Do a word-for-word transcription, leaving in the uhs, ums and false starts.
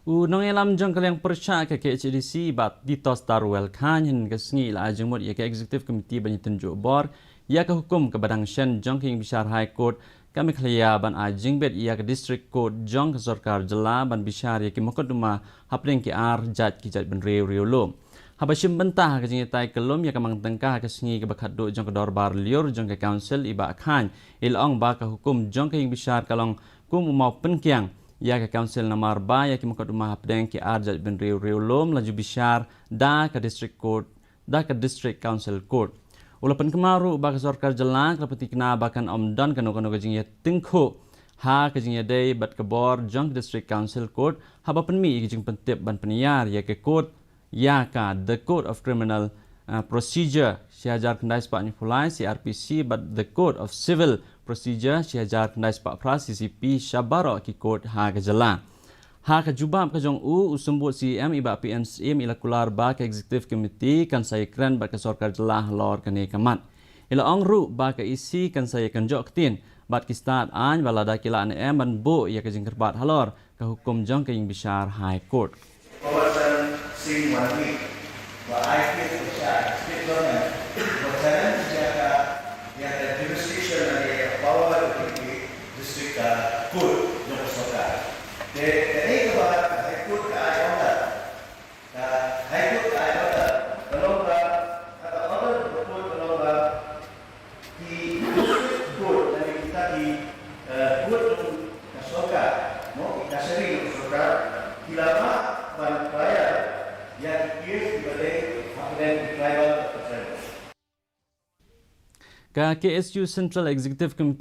U nongïalam jong ka liang pyrshah ka K H A D C, Bah Titos Tarwel Chyne, hynne ka sngi la ai jingmut ïa ka Executive Committee ban ïatynjuh bor ïa ka hukum kaba dang shen jong ka ïingbishar High Court ka Meghalaya ban ai jingbit ïa ka District Court jong ka sorkar jylla ban bishar ïa ki mukotduma hapdeng ki ar jait ki jaitbynriew riewlum. Haba shim bynta ha ka jingïatai kyllum ïa ka mang tyngka ha ka sngi kaba khatduh jong ka dorbar lyiur jong ka Council, i Bah Chyne i la ong ba ka hukum jong ka ïingbishar ka long kum u mawpynkiang ïa ka Council namar ba ïa ki mukotduma hapdeng ki ar jaitbynriew riewlum la ju bishar da ka District Court, da ka District Council Court. U la pynkynmaw ruh ba ka sorkar jylla ka la pyntikna ba kan ym don kano kano ka jingïatyngkhuh ha ka jingïadei bad ka bor jong ka District Council Court haba pynmih ïa ka jingpyntip ban pynïar ïa ka court ïa ka The Code of Criminal, uh, Procedure shi hajar khyndai spah hynñiewphew lai, C R P C, bad The Code of Civil Procedure shi hajar khyndai spah phra, C C P, sha baroh ki court ha ka jylla. Ha ka jubab ka jong u, u Symbud C E M i Bah P N Syiem i la kular ba ka Executive Committee kan sa ïakren bad ka sorkar jylla halor kane ka mat. I la ong ruh ba ka E C kan sa ïakynjoh ktien bad ki stad aiñ ba lada ki lah ne em ban buh ïa ka jingkyrpad halor ka hukum jong ka ïingbishar High Court. Robertson Singh Wanwi, ba ai ktien pyrshah State Government, ba challenge ïa ka, ïa ka jurisdiction lane ïa ka power jong ki District, uh, Court jong ka sorkar. Te kaei kaba ka High Court ka ai order, ka High Court ka ai order ka long ba, ka order ka Court ka long ba ki District Court lane kita ki, eh, court jong ka sorkar, mo, ki kashari jong ka sorkar, ki lah ban trial ïa ki case kiba dei hapdeng ki tribal autonomous. Ka K S U Central Executive Committee